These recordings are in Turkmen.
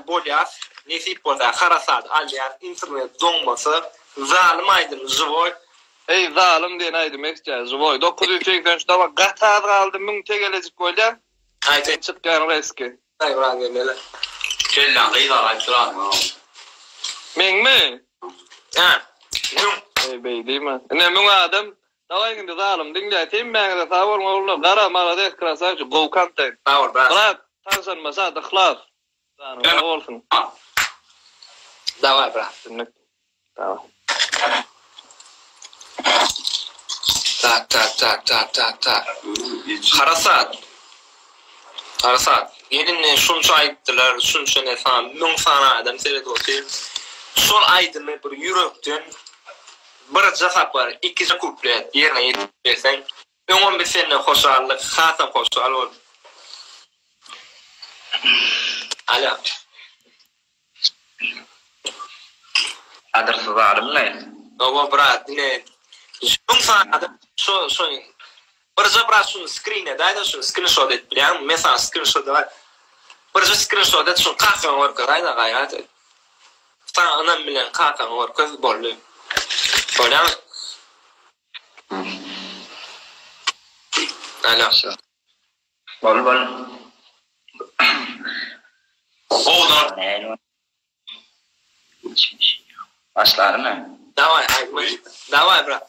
bolýas nesip bolsa harasat alýas internet doňmasa zalym aýdym živoý. Eý zalym diýen aýdym eşitýän živoý 983 dawa gaty az galdy 1000 tegelejik bolýa. Aýt. Çykýan reski. Aý biraz gelmeli. Kelläň gyzaraýyp duranmy. Meňmi? Hä. Müň. Eý beý diýme. Ine 1000 adam Dawaý indi zalym diňläý hemmäňize sag boluň ogullar Gara malades krasawçik gowy kontent. Sag bol brat. Brat tanşanyma şat yhlas. Janyň sag bolsun. Daway brat. Üstünlik. Daway. Tak tak tak tak tak tak. Harasat. Harasat. Gelin şunça aýtdylar, şunça ne san, müň sany adam seredip otyr. Şol aýdymy bir ýürekden Birje sapar, ikije kuplet ýerine ýetirip berseň, öňem biz senden hoşaldyk, hasam hoşal bolduk. Alo. Gadyrsyz alymmy? Hawa brat ine müň sany adam şo şo birje brat şuny skrin edäýdä şuny skrinşot edip bilýäňmi men saňa skrinşot birje skrinşot et şuny kakaňa görkezaýda gaýrat et. Saňa ynam bilen kakaňy görkez boldy. Bolýamy? Alo. Bol bol. Gowudan. Başlarymy? Daway aýdyma. Daway brat.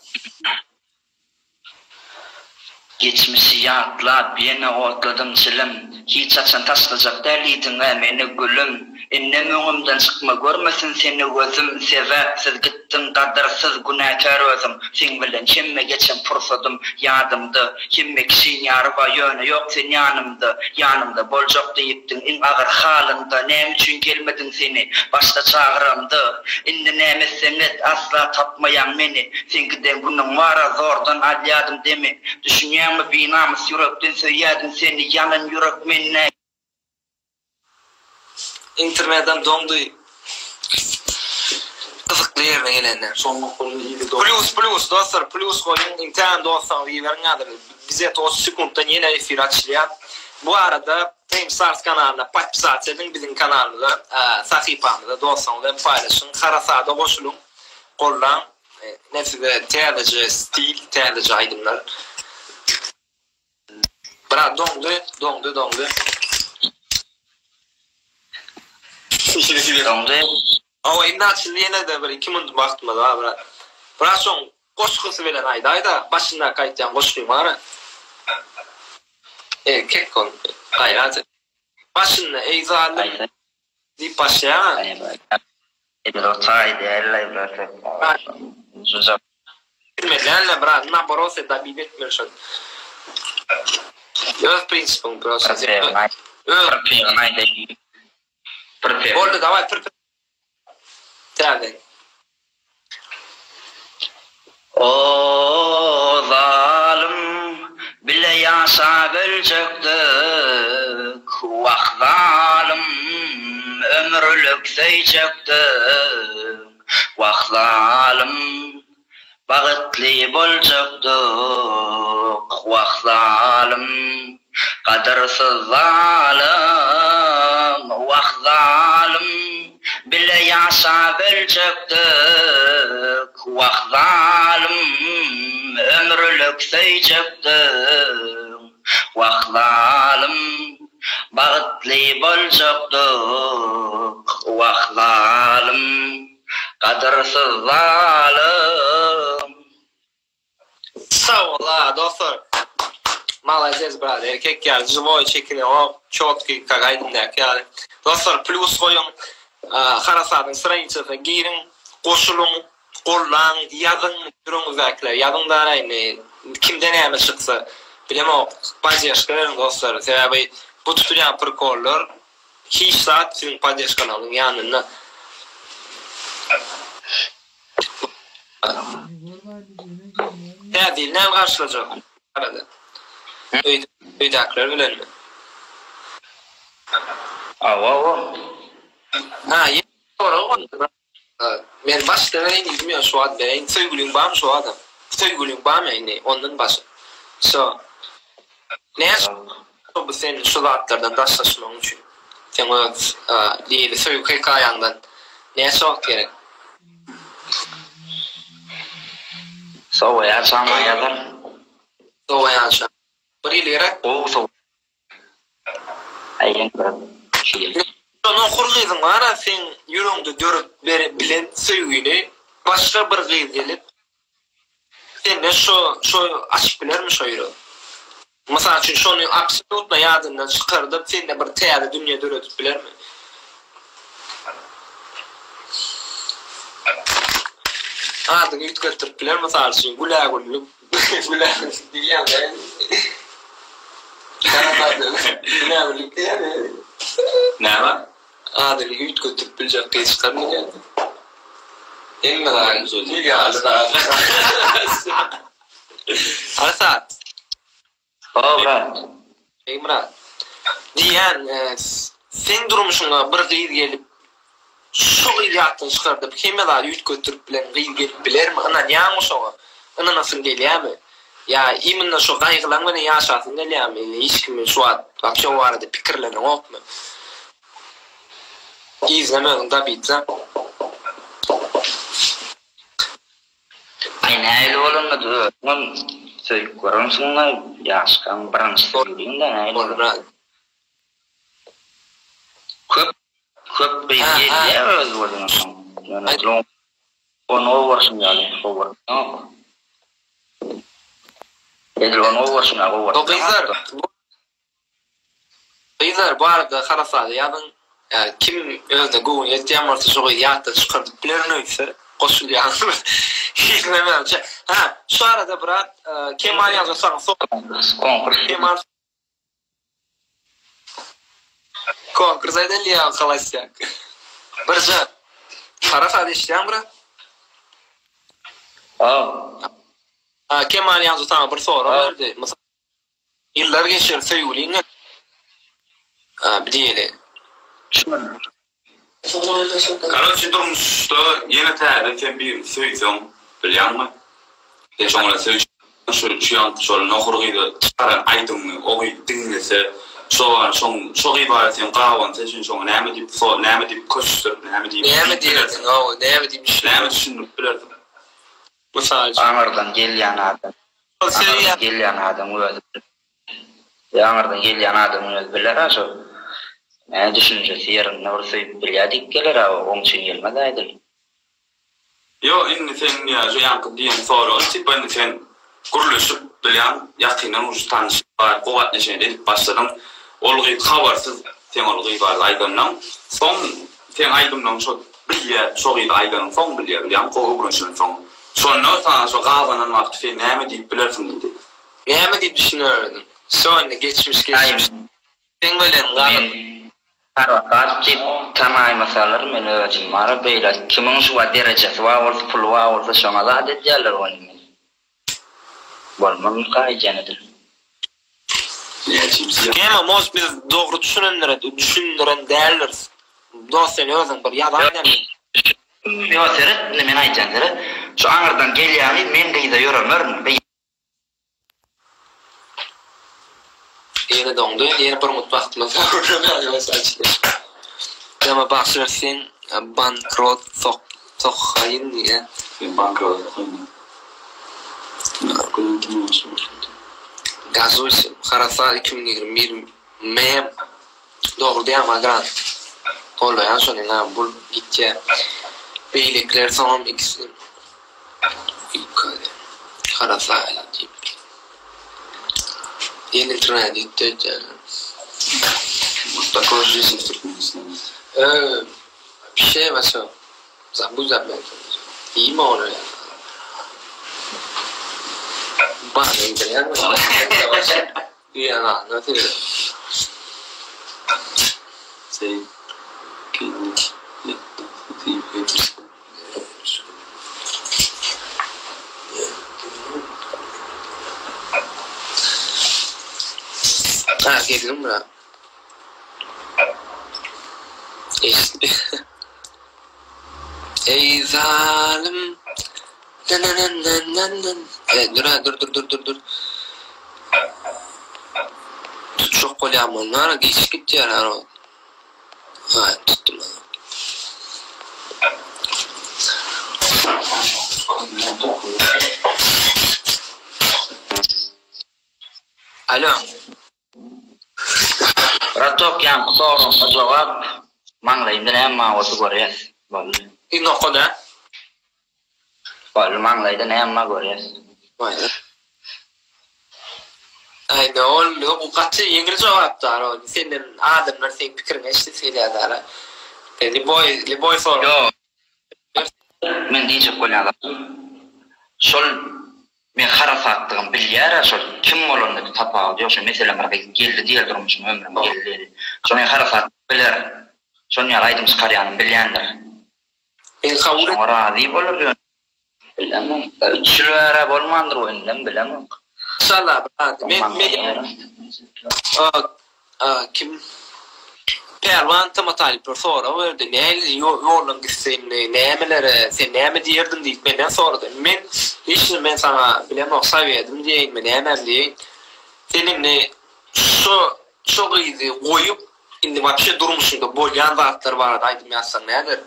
Geçmişi ýatlap, ýene otladym çilim, Hiç haçan taşlajak däl diýdiň-ä meni gülüm. Indem öňümden çykma, görmesin seni gözüm, Sebäpsiz gitdiň, gadyrsyz, günäkär özüň. Seň bilen hemme geçen pursadym ýadymda, Hemme kişiň ýary bar, ýöne ýok sen ýanymda. Ýanymda boljak diýipdiň iň agyr halyňda, Näme üçin gelmediň seni başda çagyramda. Indi näme etseň et, asla tapmaýaň meni, Seň giden günüň bar-a zordan alýadym demi. Düşünýäňmi binamys ýürekden söýýädim seni ýanan ýürek mende. Internedem doňdy. Gyzykly ýerine gelende. Plýus plýus dostlar plýus goýuň intägem dostlaryňyzy iberiň häzir gzet 30 sekuntdan ýene efir açylýar. Bu arada Fame Stars kanalyna podpisatsa ediň biziň kanalymyza sahypamyza dostlaryňyz bilen paýlaşyň harasada goşulyň gollaň. Ine size täzeje stil, täzeje aýdymlar. Brat doňdy, doňdy, doňdy. Doňdy. Hawa indi açyldy ýene-de bir iki minut wagtymyz bar brat. Brat şoň goşgusy bilen aýdaýda başyndaky aýtýan goşgyň bar-a. Erkek ol gaýrat et. Başynda eý zalym diýip başlaýaň-a. Edil o çaý däl-laý brat. Bilmeli däl-le brat, naborot sen dobit etmeli şony. Öz prinsipiň prosta. Öz Pripewini aýdaýyn. Pripewini. Boldy daway pripew. Täze. O zalym bile ýaşap öljekdik Wah zalym ömürlik söýjekdik Wah zalym Bagtly boljakdyk, wah zalym, Gadyrsyz zalym, wah zalym, Bile ýaşap öljekdik, wah zalym, Ömürlik söýjekdik, wah zalym, Bagtly boljakdyk, wah zalym. Gadyrsyz zalym. Sag bol dostlar. Malades brat erkek ýaly živoý çekineok çotki kak aýdymdaky ýaly. Dostlar plýus goýuň Harasadyň straniçasyna giriň goşulyň gollaň ýazyň ýüregiňizdäkileri ýazyň dara indi kimde näme çyksa bilemok poddeşka beriň dostlar sebäbi bu tutulýan prikollar Hiç zat siziň poddeşkalaryňyzyň ýanynda. Täze ýyly näme garşylajak arada? Öýdäkiler bilenmi? Hawa hawa. Ha ýene sorag boldy. Men başda bereýin diýdim ýöne şu wagt bereýin. Söýgüliň barmy şu wagtam? Söýgüliň barmy indi ondan başga? Şo. Näçe bu sen şu zatlardan daşlaşmagyň üçin? Seň öz diýeli söýgi hekaýaňdan näçe wagt gerek? Sowaýança maňa ýazar. Sowaýança. Bir ýyl gerek. Gowy sow. Aý ýene bir iki ýyl. Şo nohur gyzyň bar-a seň ýüregiňde dörüp bilen söýgini başga bir gyz gelip Sende şo şo açyp bilermi şo ýürek? Mysal üçin şony absolýutno ýadyndan çykardyp sende bir täze dünýe döredip bilermi? Adyňy üýtgetdirip biler mysal üçin Gülägüllük Gülägüllük diýýäň däl. Gülägüllük diýýäň. Näme? Adyny üýtgetdirip biljek gyz çykarmy diýýän. Hemme zat gül ýaly zat. Arsat. Hawa brat. Begmyrat. Diýýän seň durmuşyňa bir gyz gelip şo gyzy ýatdan çykardyp hemme zady üýtgetdirip bilen gyz gelip bilermi ynanýaňmy şoňa ynanasyň gelýämi ýa imенно şo gaýgylaň bilen ýaşasyň gelýämi hiç kimi şu wagt wapşe o barada pikirleneňokmy. Gizleme özüň dobitsa. Aý nähili bolanda-da özüňem söýüp görensiň-le ýaşkaň birinji söýgüliň-dä nähili bolar. Köp köp gyz gelýär öz gözüňe soň ýöne ony gowy görşüň ýaly gowy görüp bileňok. Edil ony gowy görşüň ýaly gowy görüp bileňok-da. Gyzlar bu arada harasada ýazyň kim özüne göwni ýetýän bolsa şo gyzy ýatdan çykardyp bilerin öýtse goşulýan hiç ha şu arada brat Kemal ýazja saňa Konkurs Kemal Konkurs aýdaly ýa holostýak Birje harasat eşidýäňmi brat? Haw. Kemal ýazja saňa bir sorag berdi. Ýyllar geçer söýgüliň diýeli. Karoçi durmuşda ýene täzeden sen birini söýseň bilýäňmi? Sen şoň bilen söýüşip şu şu ýaňky şol nohur gyza çykaran aýdymyňy o gyz diňlese şo şoň şo gyz barada sen gabansa sen şoňa näme diýip so näme diýip köşeşdirip näme diýip Näme diýersiň hawa näme diýip näme düşündirip bilersiň? Mysal üçin. Aňyrdan gelýän adam Aňyrdan gelýän adam özi Aňyrdan gelýän adam özi biler-ä şo. Nä düşünjesi ýerinde bir söýüp bilýä diýip geler-ä o oň üçin gelmez-ä edil. Ýok indi sen ýa şu ýaňky diýen soragyň tipa indi sen gürleşip bilýäň ýakyndan uje tanyşyp bar gowy atnoşeniýa edip başladyň ol gyz habarsyz seň ol gyz barada aýdandan soň Seň aýdymlaň şo bilýä şo gyz aýdanyň soň bilýä bilýäňmi gowy öwrenşen soň. Şonda saňa şo gabanan wagty sen näme diýip bilersiň diýdi. Näme diýip düşünerdiň. Şo indi geçmiş geçmiş. Seň bilen galyp. Gabat diýip tanaýmasalar men özüm bara beýle kimiň şu wagt derejesi bar bolsa puly bar bolsa şoňa zat edýärler ony men bolmazmyka aýdýan edil. Tema может biz dogry düşünenlere düşündiren däldiris. Dost sen özüň bir ýazan näme. Ýo seret indi men aýdýan seret şu aňyrdan gelýän gyz men gyza ýöremerin gyz. Ýene doňdy ýene bir minut wagtymyz bar. Tema bagşylar sen bankrot sok sokhaýyn diýýä. Sen bankrot sokhaýyn. Gazuýsy Harasat 2021 Mem dogry diýýäň Magran goldaýan şony ynha bul gitýä beýlekiler soňam ikisi Harasat diýip ýene internet ýitdi öýtýän. Вот такая жизнь в Туркменистане. Öö вообще вообще Zabuz ap Iýme ony. Bana indirýärmi? Diýen adyna seredip. Ha, geldim bura. Eşitdi. Eý zalym Nananananannan E dur ha dur dur dur dur dur Tutjak bolýan bolmara geçip gitýär ha. Aý, tutdum. Alo. Bratok ýaňky soragyňa jogap maňlaýymda näme bar bolsa görýäs. Boldy. Iň oka-da. Boldy maňlaýda näme bar görýäs. Boldy. Aý, ol gaty ýeňil jogap dara ol. Senden adamlar seň pikiriňi eşidesi gelýär dara. Sen liboý, liboý sorag. Ýok. Men diýjek bolýan zadym şol men harasatdygym bilýär-ä şol kim bolanda-da tapawudy ýok şo meselem bir gyz geldi diýeli durmuşyma ömrüm geldi diýeli şo men harasat biler şon ýaly aýdym çykarýanym bilýändir Men kabul şoňa razy bolar ýöne bilemok üç ýyl bäri-ä bolmandyr o indem bilemok. Inşallah brat men men Kim? Pälwan Tama Talyp bir sorag berdi. Nähili ýoldan gitse indi, nämelere, sen näme diýerdiň diýip menden sorady. Men lişno men saňa bilemok sowedim diýeýinmi, nämem diýeýin. Sen indi şo şo gyzy goýup indi wapşe durmuşyňda bolýan zatlar barada aýdym ýazsaň näder?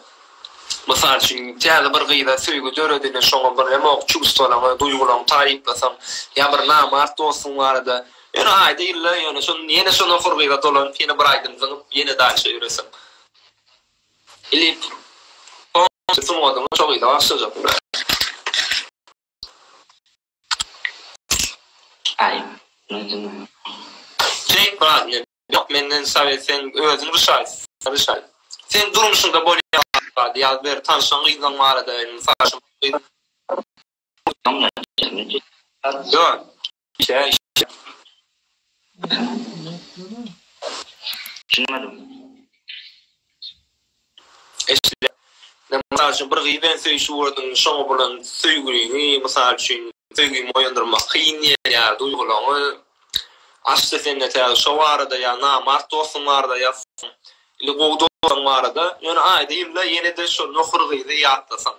Mysal üçin täze bir gyza söýgi döredene şoňa bilemok çувствolaňy, duýgulaňy taryplasaň ýa bir namart dostuň barada Ýöne aýda ýylda ýöne şon ýene şo nohur gyza dolanyp ýene bir aýdym zyňyp ýene daşa ýöreseň. Ili sungatyňy şo gyza bagyşlajak. Aý özüň. Jeýk brat men ýok menden sowet sen özüň rişaý rişaý. Sen durmuşyňda bolýan zady ýaz ber tanşan gyzlaň barada mysal üçin gyz. Ýok. Düşünmedim. Eşidýän. Mysal üçin bir gyz bilen söýüşip gördüň, şoňa bolan söýgüňi, mysal üçin, söýgüňi oýandyrmak kyn gelýär, duýgularyňy açdy sende täze şo barada ýa namart dostuň barada ýazsaň, ili gowy dostuň barada, ýöne aýda ýylda ýene-de şo nohur gyzy ýatlasaň.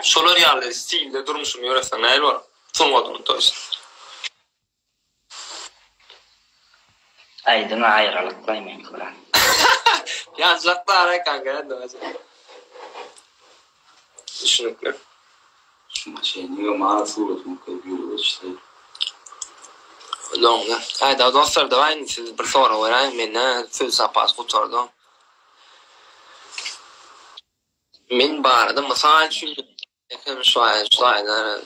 Şolar ýaly stilde durmuşyňy ýöretseň nähili bolar? Sungatyňy to ýest. Aý diňe aýralyklaý meňki bilen. Ýanjak dara kanka indi gaça. Düşünikli. Şu maşynyňa mal suratyny koýup ýüregi geçdi. Doňdy. Aýda dostlar daway indi siz bir sorag beräýiň mende söz zapas gutardy. Men barada mysal üçin hem şu aý şu aýda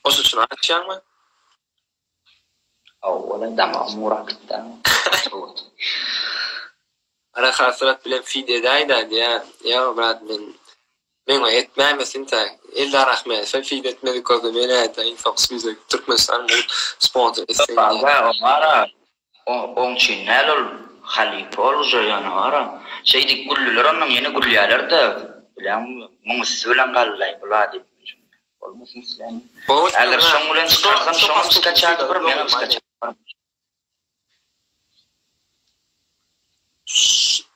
Goşuçyny açýaňmy? Hawa, damagym gurap gitdi. Gara hasrat bilen feed edäýdä diýä. Ýok brat men meňe etmäýmesin tä. Eldar Ahmedowa feed etmedik bolsa men äýdäýin Fox Music Türkmenistan mugt sponsor etsin diýä. Oňara Oň üçin däl ol halypa ol uje ýöne bara şeýdip güldüler ondan ýene gülýäler-de bileňmi muň üsti bilen galdylaý bula diýip bolmasyn isleýän häzir şoň bilen çykarsam şoňam skaçady bir meňem skaçady bir.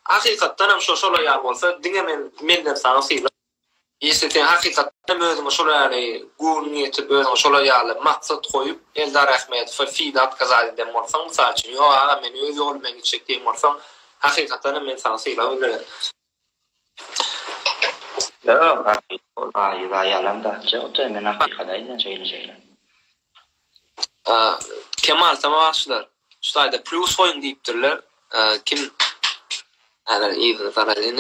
Hakykatdan hem şo şolar ýaly bolsa diňe men menden saňa sylag Eýse sen hakykatdan hem özüňe şol ýaly göwnüň ýetip, özüňe şolar ýaly maksat goýup, Eldar Ahmedowa feed otkazat eden bolsaň, mysal üçin, ýok aga men öz ýolum bilen gitjek diýen bolsaň, hakykatdan hem men saňa sylag bildirerin. Ýok, hakykat aýyba ýalan zat ýok-da, men hakykat aýdýan şeýle-şeýle. Kemal sama bagşylar, şu taýda plýus goýuň diýipdirler. Kim häzir yzyny saraýyn.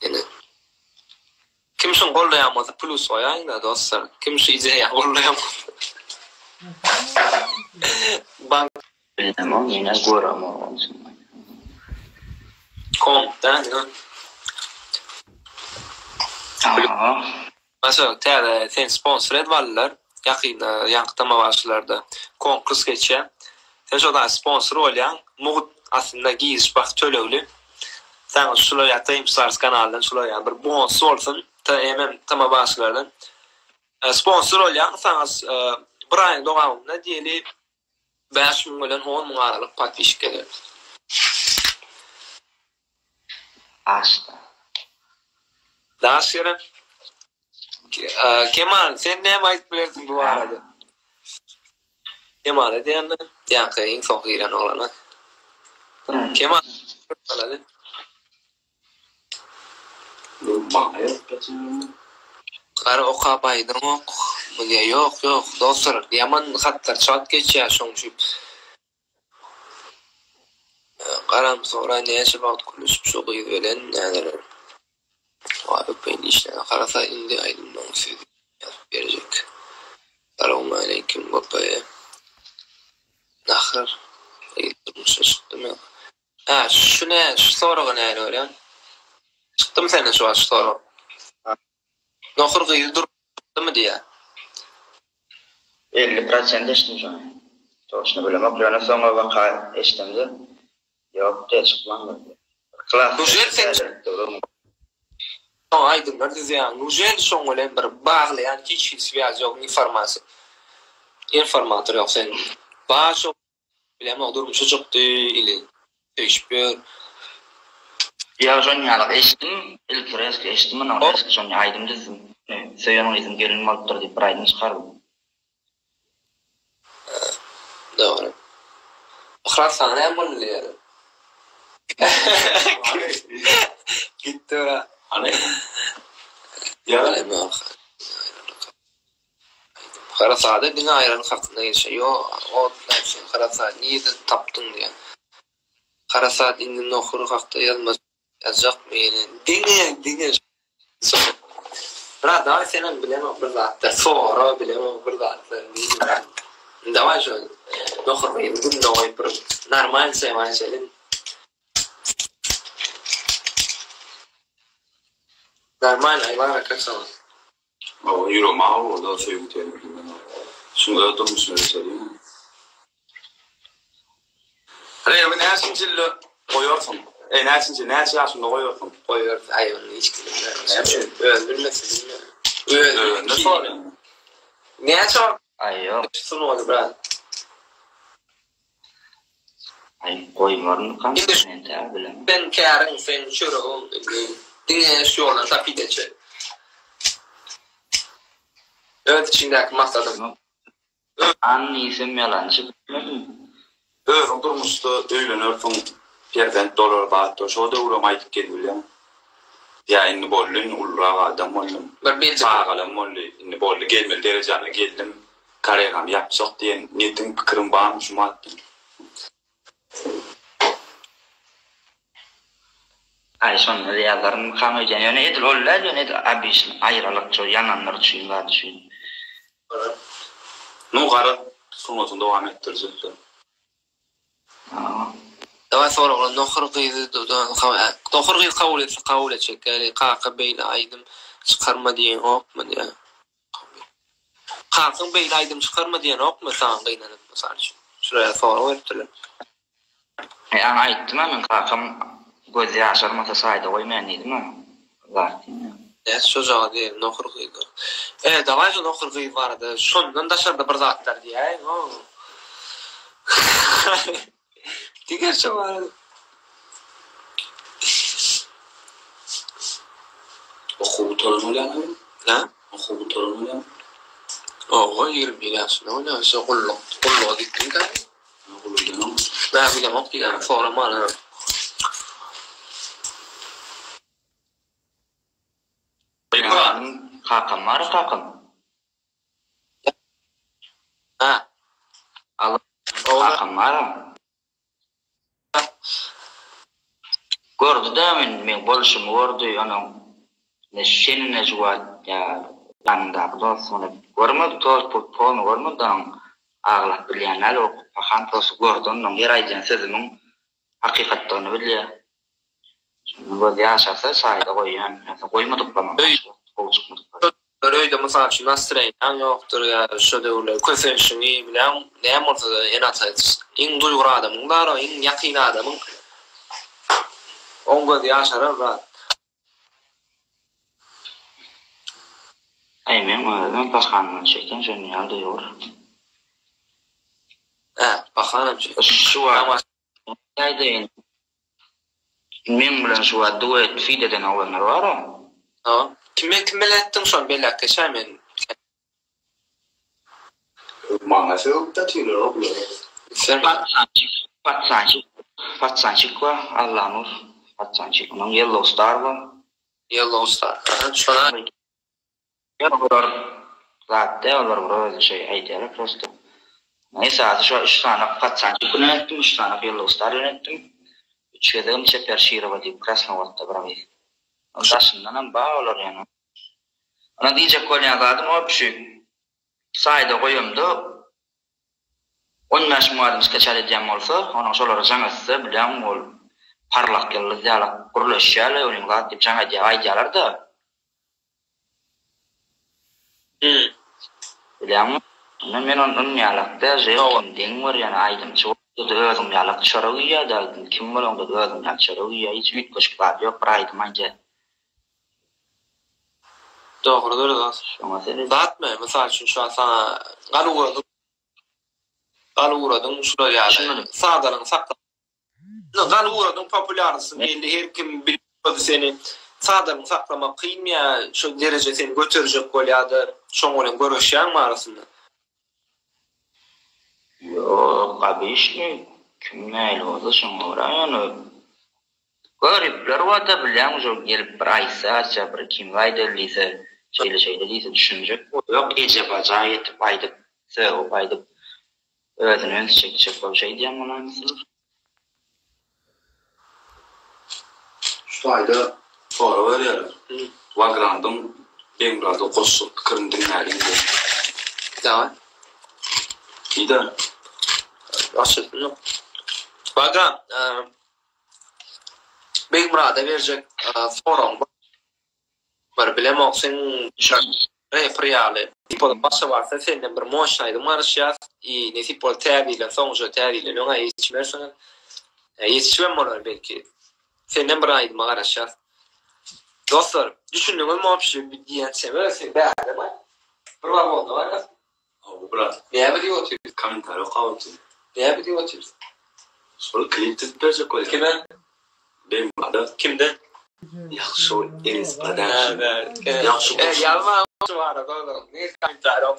Ine. Kim şuny goldaýan bolsa plus goýaýyňda dostlar. Kim şu ideýany goldaýan bolsa. Bank. Bilemok menä göremok onsoň. Kompda ine. Aha. Başa täze seni sponsor edip aldylar. Ýakynda ýaňky tamabaşylarda konkurs geçýär. Sen şo zat sponsor bolýaň. Mugt aslynda giriş bak tölegli. Saňa şular ýa TM Stars kanalyndan şular ýa bir bonus bolsun TMM tamabaşylardan. Sponsor bolýaň saňa bir aýyň dowamynda diýeli 5000 bilen 10000 aralyk podpisçik geler. Aşda. Daş gerek. Kemal, sen näme aýdyp bilersiň bu barada? Kemala diýende, ýaňky iň soňky giren oglana. Kemal Kemalady. Gara okap aýdyňok. Muny ýok, ýok, dostlar, ýaman hatlar çalt geçýär şoň üçin. Garam soraý näçe wagt gürleşip şu gyz bilen nädeler. Waý öpeýin dişlerine garasa indi aýdymlaň sözi ýazyp berjek. Salowmaleýkim gopaýa. Nahyr gyz durmuşa çykdymy? Hä şu nä şu soraga nähili görýäň? Çykdymy senden şu wagt şu sorag? Nohur gyzy durmuşa çykdymy diýýär. 50 prosent eşitdim şony. Toçny bilemok ýöne soňra waka eşdemde ýok diýe çykmandyr diýe. Klas Nužel sen Soň aýdymlar düzýäň. Nužel şoň bilen bir baglaýan hiç hili swýaz ýok informasiýa. Informator ýok sen. Bar şo bilemok durmuşa çykdy ili söýüşip ýör. Ýa şon ýaly eşitdim ilki reski eşitdim ondan reski şon aýdym düzdüm. Söýen gyzym gelin bolupdyr diýip bir aýdym çykardym. Dogry. Yhlas saňa näme boldy diýýär. Gitdi bra. Hany? Ýa. Harasada diňe aýralyk hakynda geçýär. Ýo, o näme Harasat nirden tapdyň diýýär. Harasat indi nohur hakda ýazmajak ýazjakmy ýene. Diňe diňe Brat daway senem bilemok bir zatlar sora bilemok bir zatlar daway şo nohur gyzy gününe goýup bir normal tema açalyň. Normal aýbar aka salam. Hawa ýüregim agyr boldy o söýgi terbiýesinden. Şuň öz durmuşyna geçeliň. Reýbi näçinji ýylda goýarsyň? E näçinji, näçe ýaşyňda goýarsyň? Goýarys, aý ony hiç kim bilmez. Näme üçin? Özi bilmese bilmez. Özi Özünden soraýaň. Näçe wagt Aý ýok. sungaty brat? Aý goýmarmykam Indi men tä bilemok. Seň käriň, seň çöregiň indi diňe şu ýoldan tapyp etjek. Öz içiňdäki maksadyň. An diýsem ýalançy bilmedim. Özüň durmuşda öýlenersiň perzent bolar zatda şo döwrem aýdyp gezbilýäň. Ýa indi boldy indi ulurak adam boldum. Bir belli Çagalam boldy indi boldy gelmeli derejäme geldim karýeramy ýapjak diýen niýetiň pikiriň barmy şu matda? Aý şonda ýazarmykam öýdýän ýöne edil ol däl ýöne edil obişn aýralyk şo ýananlar üçin zat üçin. Nu garaz sungatyny dowam etdirjekler. Hawa. Daway soragla nohur gyzy nohur gyz kabul etse kabul etjek däli kaka beýle aýdym çykarma diýeňokmy diýä. Kakaň beýle aýdym çykarma diýenokmy saňa gynanyp mysal üçin. Şulara sorag beripdirler. Ýaňy aýtdym-a men kakam gözi ýaşarmasa çaýda goýmaýan diýdim-ä. Zat diýme. Nätse şojagaz diýelim nohur gyz. E dawaý şu nohur gyz barada şondan daşarda bir zatlar diýäýiň o. Diňe şo barada. Okuw gutaran bolýaňmy? Hä? Okuw gutaran bolýaňmy? Owa, 21 ýaşynda bolýan. Şo gulluk, gulluga gitdimkä? Bä bilemok diýýän, soraman. Kakam bar kakam. Hä. Kakam bar. Gördü-de men meň bolşumy gördi onuň ne şeni ne şu wagt ýa ýanyndaky dostuny görmedi toz pul polny görmedi onuň aglap bilýän däl o pahan prosy gördi onnoň her aýdýan sözümiň hakykatdygyny bilýär şonda gözi ýaşarsa çaýda goýýan ýa goýmadyklarym gowy çykmadyklar. Bir öýde mysal üçin nastroýeniýaň ýokdur ýa şo döwürler kösenişiňi biläň näme bolsada ene-ata iň duýgur adamyň bar o iň ýakyn adamyň oň gözi ýaşarar brat. Aý meň özümem pahandan çeken şon ýaly duýgur. Hä pahanam çeken. Şu wagt aýdaýyn Meň bilen şu wagt duet feat eden oglanlar bar-a. Hawa. Kim bilen kim bilen etdiň şony belläp geçäý men. Maňa sögüp datylar o bular. Sen Patsançik, patsançik, patsançik bar, Allanur, patsançik, onuň Yellow Star bar. Yellow Star. Aha, şona Ýok olar zat däl olar bir özi şeý aýdýarlar prosto. Esasy şo üç sany patsançik ýöneltdim, üç sany Yellow Star ýöneltdim. Üç gezegem Çeper Şirowa diýip Krasnowodda bir gyz. Daşyndanam bar olar ýöne. Ynha diýjek bolýan zadym obşi saýda goýamda 15 müň adam skaçat edýän bolsa, onuň şolara jaň etse, bilýäňmi ol parlak ýyldyz ýalak gürleşýärler, onuň zat diýip jaň edýär, aýdýarlar-da. Bilýäňmi? Onda men ony ynýalak däl, her kim deň görýän aýdymçy bolsa-da özüň ýalak çörek iýýär-dä, kim bolaňda-da özüň ýaly çörek iýýär, hiç üýtgeşik zady ýok, bir aýdym aýdýar. Dogrudyr dos. Şoňa seret. Zatmy, mysal üçin şu wagt saňa gal ugradyň, gal ugradyň şular ýaly Düşünmedim. sadalygyňy saklap gal ugradyň populýarnysyň geldi her kim bilip seni sadalygyňy saklamak kyn ýa şo dereje seni göterjek bolýada şoň bilen göreşýäňmi arasynda? Ýok, obyçnyý kim nähili bolsa şoňa görä ýöne Garyplar barda bilýäňmi şol gelip bir aýtsa aça bir ikimiz aýdaly diýse şeýle şeýle diýse düşünjek ýok eje baja ýetip aýdyp sögüp aýdyp özüne üns çekjek bolup şeýdýän bolaýmysylar. Şu taýda sorag berýärler. Wagrandyň Begmyrada goşjak pikirini diňläliň diýip. Daway. Diýdä. Açylsyn ýok. Wagram, Begmyrada berjek soragyň bar bilemok sen reper ýaly nesip bolup başa barsa senden bir moşny aýdym garaşýas i nesip bolup täze ýyldan soň täze ýyldan öň ýetişmersiňiz ýetişibem bolar belki senden bir aýdyma garaşýas dostlar düşündiňizmi wapşe diýen çeme sen bärde bir wagonda barýas Hawa brat. Näme diýip otyrys? Kommentariý okap otyryn. Näme diýip otyrys? Şol klip düzüp berjek bolýar. Kime? Begmyrada. Kimden? Ýagşy Enis Production. Ýagşy goşgy. Ýazma şu barada ozaň. Niye kommentariý oka.